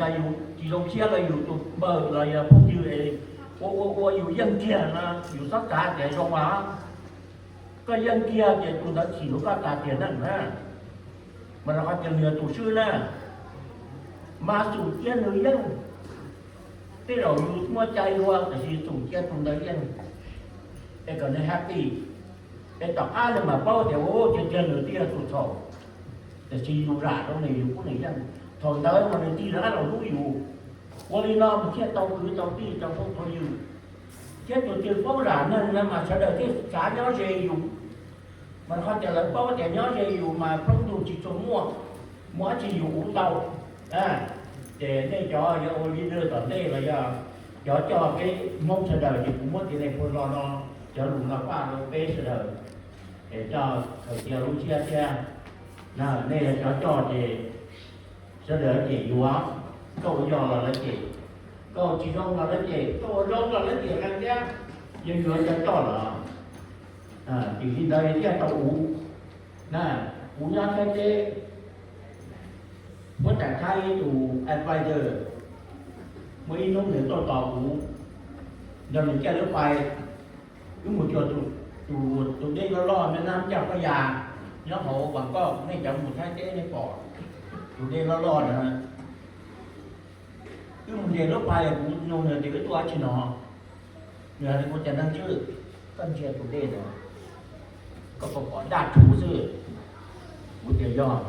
Yog yus tsis zoo siab los yus tus npawg los yog phooj ywg ua ua ua yus yeej kiag no, yus txhob xav tias zoo mas. Koj yeej kiag ces tus ntawd chim rau koj tas tiag neej na. Mas rau qhov tias nws yog tus swb na, mas xum cia nws yeej. Tej zaum yus muaj cai dua, tiam sis xum cia tus ntawd yeej, es kom nws happy, es tom qab nws mam paub tias ua cia cia nws twb yog tus txhaum. Tiam sis yus zam rau nws, yus pub nws yeej. Thaum ntawd mas nws tig rov qab los hlub yus. Ua li no mas thiaj tau kwv tau tij tau phooj tau ywg, thiab tus twg paub zam neeg no mas sawv daws thiaj xav nyob ze yus. Mas qhov tias lawv paub tias nyob ze yus mas poob ntuj tsis tshua muaj, muaj dab tsi yus uv tau. Ces nej cov yog ua leader tom ntej los yog cov coj peb Hmoob sawv daws ces kuv muab tis nej pua hlo no, cov lus no paj rau peb sawv daws, es coj khaws cia lub siab thiab. Nej yog cov coj ces sawv daws cem yus, koj ua yog los lawv cem, koj ua tsis zoo los lawv cem, koj ua zoo los lawv cem thiab. Yog yus cov coj los, tim li ntawd thiaj tau uv. Kuv nyob Thaib teb, muab tam thab ib tus advisor, muaj ib hnub nws tuaj tos kuv, nrog nws caij lub pais, wb mus cuag tus dej loj loj nyob nab caj pob yas, nyob hauv Vas Koj, nej cov mus Thaib teb nej pom tus dej loj loj na. Wb mus nres lub pais, kuv nug nws tias wb tuaj dab tsi no. Nws hais rau kuv tias Nyiaj Tswb, koj ntsia tus dej no, koj puas pom daj rhuv xwb? Kuv tias yog.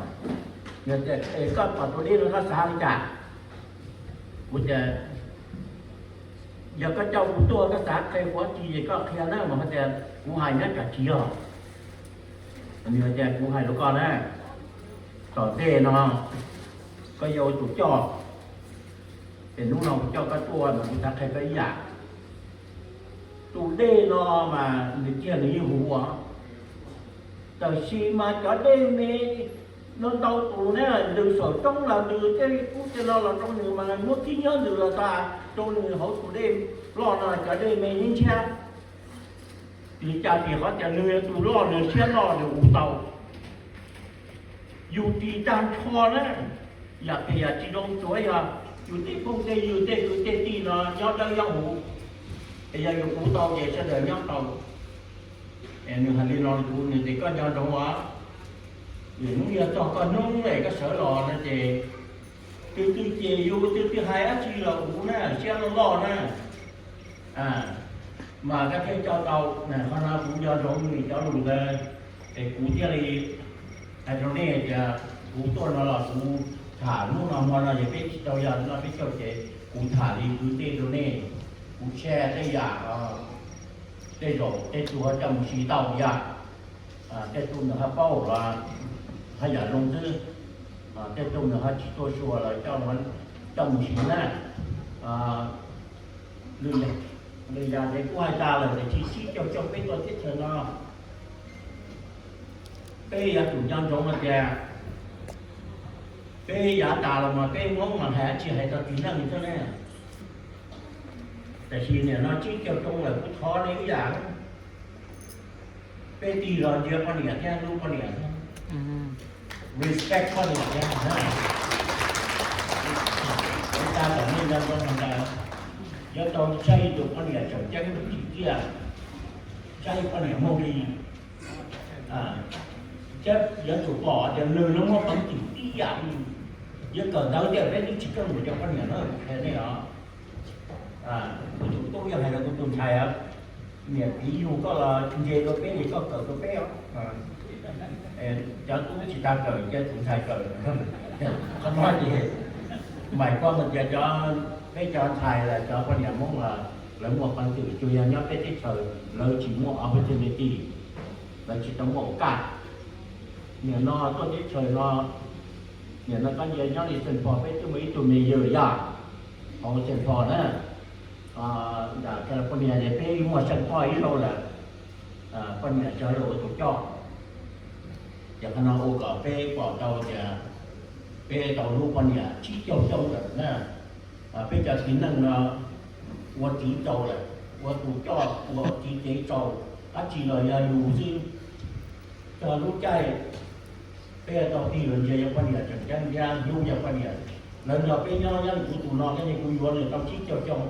Nws tias es koj pom tus dej no koj xav li cas? Kuv tias yog koj coj kuv tuaj koj xav qhia kuv dab tsi ces koj qhia na, mas hais tias kuv hais nyob tsam tsis yog. Nws tias kuv hais rau koj na, tom ntej no koj yuav ua tus coj, es hnub no kuv coj koj tuaj mas kuv xav qhia koj ib yam. Tus dej no mas nws kiag nws yeej huv huv, tab sis mas cov dej me no ntau tus na, ntws saum roob los ntws tej ub tej no los rau nws mas muab kib nyob ntws los tas rau nws hauv tus dej loj no cov dej me yeej ntshiab. Li cas? Vim qhov tias nws yog tus loj, nws siab loj nws uv tau. Yus ris tag nrho na, yam phem yam tsis zoo tsuav yog yus tej phooj tej ywg tej kwv tej tij no nyob dawb nyob huv, es yog yus uv tau ces sawv daws nyob tau. Nws hais li no rau kuv, nws tias koj nco ntsoov os, vim hnub yog txog koj hnub es koj sawv los no ces twg twg cem yus, twg twg hais dab tsi los kuv na siab loj loj na. Mas koj thiaj coj tau. Qhov no kuv nco ntsoov nws cov lus ntawd, es kuv thiaj li hais rau nej tias kuv tuaj no los kuv tham hnub no hmo no ces peb tsis tau yog no peb caug ces kuv tham li kwv tij rau nej. Kuv share tej yam, tej zaum tej tug ho coj mus siv tau yam, tej tug nws ho paub los haj yam zoo xwb, tej tug nws ho tsis tshua sure los coj mus siv na. Lwm yam ces kuj hais tas lawm, tiam sis tsib caug caug peb tuaj teb chaws no, peb yuav tsum nco ntsoov hais tias peb yav tas los mas peb Hmoob mas hais dab tsi hais txog txiv neej xwb ne. Tiam sis nim no tsib caug xyoo lawm kuv thov nej ib yam, peb tig los ntsia poj niam thiab hlub poj niam thiab, respect poj niam thiab. Peb tab tom nej nco ntsoov hais tias yuav tau saib tus poj niam tseem ceeb tsim txiaj, saib poj niam Hmoob li, thiab yuav tsum pom tias nws no muaj peev xwm tib yam li. Yuav kawm ntawv tias peb twb tsis keej mus cov poj niam no qhia nej os. Kuv tus tub yeej hais rau kuv tus ntxhais, niam txiv yug koj los ntse rau peb li koj kawm rau peb os. Cov tub tsis tas kawm ces tus ntxhais kawm. Qhov no ces maim koj mus tias cov, peb cov ntxhais los cov poj niam Hmoob los lawv muaj peev xwm, tsuas yog nyob peb teb chaws lawv tsis muaj opportunity, lawv tsis tau muaj ua kaj. Nim no tuaj teb chaws no, nim no koj ntsia nyob li Saint Paul peb twb muaj ib tug mayor yog hauv Saint Paul na, nram California ces peb muaj Saint Paul ib zaug lawm, poj niam sawv los ua tus coj. Ces qhov no ua kom peb pom tau tias peb tau hlub poj niam tsib caug xyoo lawm na. Peb cov txiv neej no ua txiv tau lawm, ua tus coj ua txiv tsev tau, dab tsi los yog yus xwb. Txog lub caij peb tau tig los ntsia yog poj niam tseem ceeb thiab hlub yog poj niam Lawv nrog peb nyob, yog kuv tus no, yog kuv yuav nws tau tsib caug xyoo.